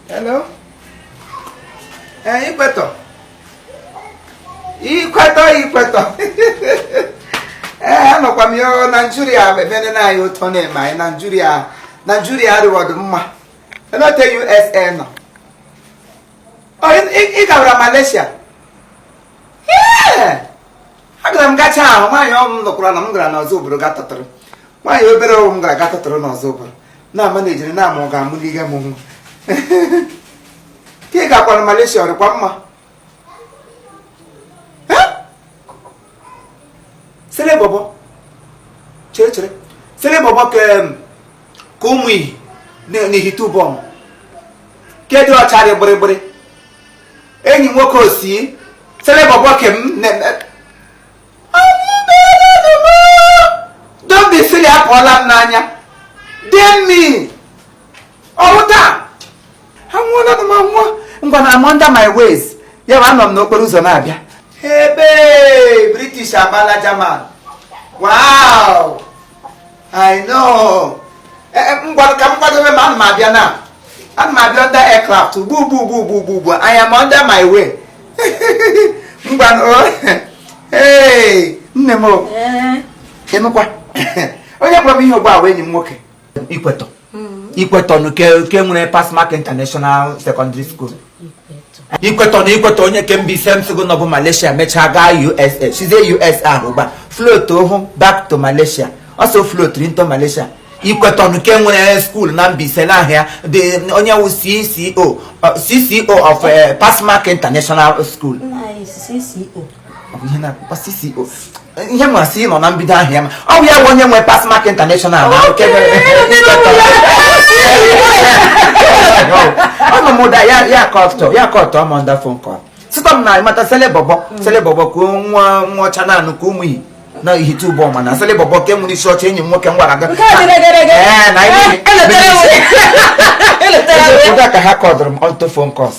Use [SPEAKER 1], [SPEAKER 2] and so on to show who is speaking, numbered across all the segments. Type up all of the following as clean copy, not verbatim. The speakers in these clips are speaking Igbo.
[SPEAKER 1] Hello? Ee, Ikwetọ. Ikwetọ, Ikwetọ. Ee, anọkwa m ya Naijiria emene na anyị ụtọ na-eme anyị Naijiria Naijiria adịwọdụ mma. Elote USA nọ. Ọ ị gawara Malaysia? Ee! Agara m gacha ahụ nwaanyị ọ m nọkwara na m gara n'ọzọ obodo ga tụtụrụ. Nwaanyị obere ọwụ m gara ga tụtụrụ n'ọzọ obodo. Na-ama na ejiri na-ama ọ ga-amụliga m nwa. Ka ị gakwara Malaysia ọ dịkwa mma? Sele bọbọ chere chere sele bọbọ ka ka ụmụ ihi n'ihite ụbọm kedụ ọcha dị gbịrịgbịrị enyi nwoke osi sele bọbọ ke m don't be silly apụọla m n'anya demi ọrụ taa anwụọla m anwụọ ngwa na I'm under my ways ya bụ anọ m n'okporo ụzọ na-abịa ebe British agbala German wow I know ngwa ka m kwadobe ma ana m abịa na ana m abịa under aircraft ugbu ugbu ugbu ugbu ugbu ugbu I am under my way ngwa ee nne m ịnụkwa onye gwara m ihe ugbu a wee enyi m nwoke Ikwetọ Ikwetọ nke nwere Passmark International Secondary School Ikwetọ na Ikwetọ onye ke Mbaise m sigo nọbụ Malaysia mechaa gaa USA sizie USA ahụ gba float ohu back to Malaysia also float into Malaysia Ikwetọ nke nwere school na Mbaise n'ahịa the onye wụ CCO CCO of Passmark International School ihe na-akpọ CCO ihe m asị nọ na mbido ahụ ya ma ọ bụ ya bụ onye nwe Passmark International na nke ọ nọ m ụda ya ya kọtọ ya kọtọ m under phone call sịkwa m na ịmata sele bọbọ sele bọbọ ka nwa nwa ọcha naanị ka ụmụ ihi na ihite ụbọ ma na sele bọbọ ke nwere isi ọcha enyi m nwoke m gwara gị ee na ụda ka ha kọdụrụ m onto phone calls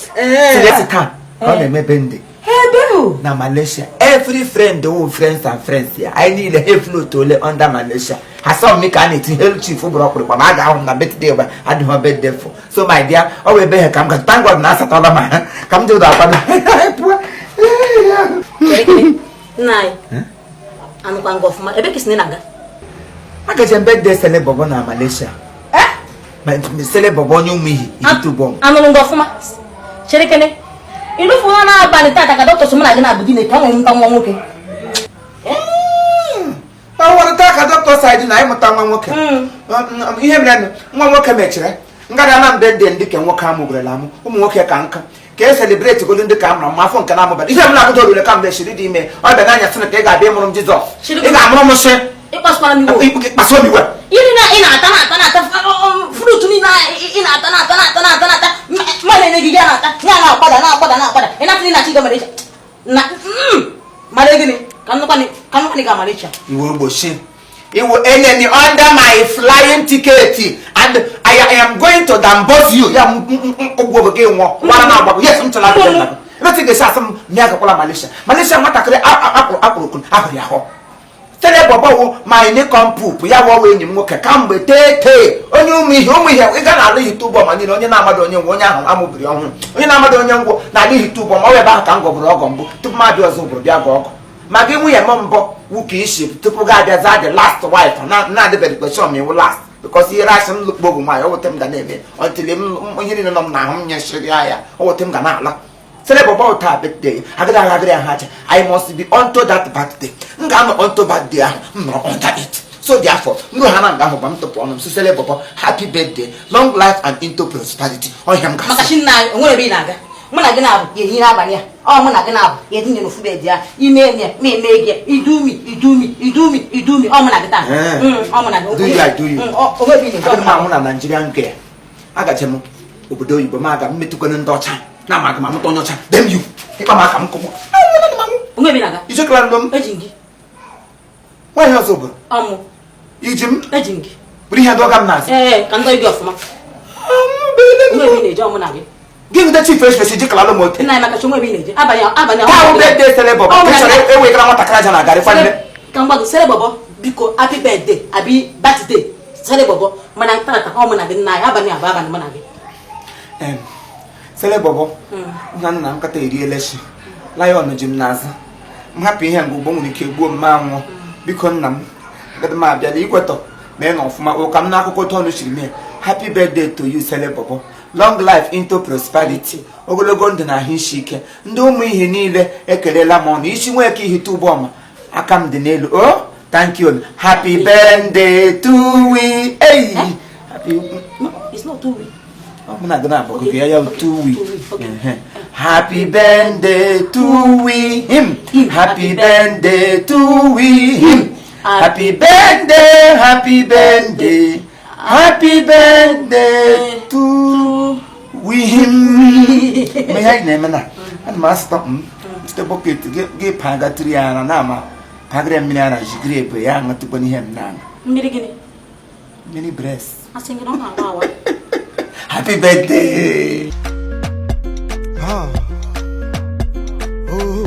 [SPEAKER 1] sịrị taa ka ọ na-emebe ndị na Malaysia every friend wụ friends and friends ya anyị niile ha float ole under Malaysia ha sọ m ka a na-eti hail chief bụrụ ọkpụrụkpa ma a ga-ahụ m na birthday gba adịghị birthday fụ so my dear ọ bụ ebe ha ka m ga thank God na asatọla ma ha ka m dị ụdọ akwado pụọ.
[SPEAKER 2] Nna anyị anụkwa nga ọfụma ebe ka isi na-aga?
[SPEAKER 1] Agaje m birthday sele bọbọ na Malaysia. Sele bọbọ onye ụmụ ihi itubọ.
[SPEAKER 2] Anụrụ nga ọfụma chere kene ịlụfụ na abalị tata ka dọkịta sị mụ na gị na-abụ gịnị ka ọ nwere nta nwa nwoke.
[SPEAKER 1] Ọ nwere taa ka dọkịta saịdị na ịmụta nwa nwoke. Ihe mere nwa nwoke mechiri ngara na birthday ndị ka nwoke amụgorela amụ ụmụ nwoke ka nka ka e celebrate godo ndị ka a mụrụ m afọ nke na-amụbara ihe m na-agụta orire ka mgbe shiri dị ime ọ bịa n'anya sị na ka ị ga-abịa ịmụrụ m Jizọs ị ga-amụrụ m sị ịkpasu m iwe
[SPEAKER 2] iri na ị na-ata na-ata na-ata fruit niile ị na-ata na-ata na-ata na-ata na-ata ma na-enye gị ya na-ata ya na-agbada na-agbada na-agbada ị na-atụ na-achị ga Malaysia na mara gịnị ka nnukwu ga Malaysia
[SPEAKER 1] iwe ogbochi iwu enemy under my flying ticket and I am going to dambos you ya ụgwọ gị nwụọ gwara na agbagọ yes m chọrọ abịa na ebe ga-esi asị m na ya gakwala Malaysia Malaysia nwatakịrị akpụrụ akpụrụ ahụrụ ya hụ sele bọbọwụ my nincompoop ya wọwa enyi m nwoke kamgbe tete onye ụmụ ihe ụmụ ihe ị ga na-alụ ihite ụbọ ma niile onye na-amadụ onye ngwụ onye ahụ amụbiri ọhụrụ onye na-amadụ onye ngwụ na-alụ ihite ụbọ ma ọ ebe ahụ ka m gọbụrụ ọgọ mbụ tupu m abịa ọzọ bụrụ bịa gọọ ọgọ ma gị nwunye m mbụ wụ ka isi tupu gị abịa zaa the last wife na-adịbeghị question m iwu last because ihe rasị m lụkpo bụ nwaanyị ọwụte m ga na-eme until ihe niile nọ m n'ahụ m nyesịrị ya ọwụte m ga na-ala sele bọbọ taa birthday agịrị agha agịrị ha aja I must be onto that birthday m ga-anọ onto birthday ahụ m nọrọ under it so therefore m ha na nga ahụ gba m tụpụ ọnụ m si sele bọbọ happy birthday long life and into prosperity ọhịa m
[SPEAKER 2] maka
[SPEAKER 1] ga-asị
[SPEAKER 2] chi nna anyị onwere ebe ị na-aga mụ na gị na-abụ ya ehi n'abalị a ọ mụ na gị na-abụ ya edinye n'ofu bed ya ime enye ma eme gị idumi idumi idumi idumi ọ mụ na gị taa ọ mụ na gị.
[SPEAKER 1] Do you, I do you.
[SPEAKER 2] Onwe ebe ị na-eje.
[SPEAKER 1] Adị m ahụ na Nigerian girl agaje m obodo oyibo ma aga m metụkwana ndị ọcha na amaghị m amụta onye ọcha dem you ịkpa m aka m kụgbọ
[SPEAKER 2] Onwe ebe ị na-aga.
[SPEAKER 1] Ichekala ndụ m.
[SPEAKER 2] Eji m gị.
[SPEAKER 1] Nwaanyị ọzọ obodo
[SPEAKER 2] ọmụ
[SPEAKER 1] iji m
[SPEAKER 2] eji m gị
[SPEAKER 1] bụrụ ihe dọga m n'azụ.
[SPEAKER 2] Ee, ka ndọ gị ọfụma. Onwe ebe ị na-eje ọ mụ na gị.
[SPEAKER 1] Gị ndị chief efesi jikalala m ote.
[SPEAKER 2] Nna anyị maka chi onwe ebe ị na-eje abalị abalị.
[SPEAKER 1] Taa wụ birthday sele bọbọ ka ị chọrọ ewegara nwatakịrị aja na garị kwanne.
[SPEAKER 2] Ka m gwa gị, sere bọbọ, biko, happy birthday abi birthday, sere bọbọ. Mana tata ọ mụ na gị nna anyị, abalị abụ abalị mụ na gị.
[SPEAKER 1] Sele bọbọ, nna nna m kata eriela shi lion ji m n'azụ. M hapụ ihe nga ugbo nwere ike gbuo m ma nwụọ. Biko nna m, agadi m abịala ikwetọ mee na ọfụma ụka m n'akụkọ otu ọnụ chiri mee. Happy birthday to you, sele bọbọ. Long life into prosperity, ogologo ndụ na ahụ isi ike. Ndị ụmụ ihe niile ekelela m ọnụ isi nweke ihite ụgbọma aka m dị n'elu. Oh, thank you. Happy birthday to we. Hey, happy.
[SPEAKER 2] No, it's not 2 weeks.
[SPEAKER 1] Ọ mụ na gị na-abụ ya ya 2 week.
[SPEAKER 2] Okay.
[SPEAKER 1] Happy birthday to we him. Happy birthday to we him. Happy birthday, happy birthday, happy birthday to we him. Ma ihe anyị na-eme na ana m asụta m site bucket gị pagatụrụ ya ara na ama pagara ya mmiri ara jigiri ebe ya aṅụtụkwa n'ihe m na-aṅụ.
[SPEAKER 2] Mmiri gịnị?
[SPEAKER 1] Mmiri breast.
[SPEAKER 2] Asị gị na ọ na-awa awa.
[SPEAKER 1] Happy birthday.
[SPEAKER 3] Ah. Oh.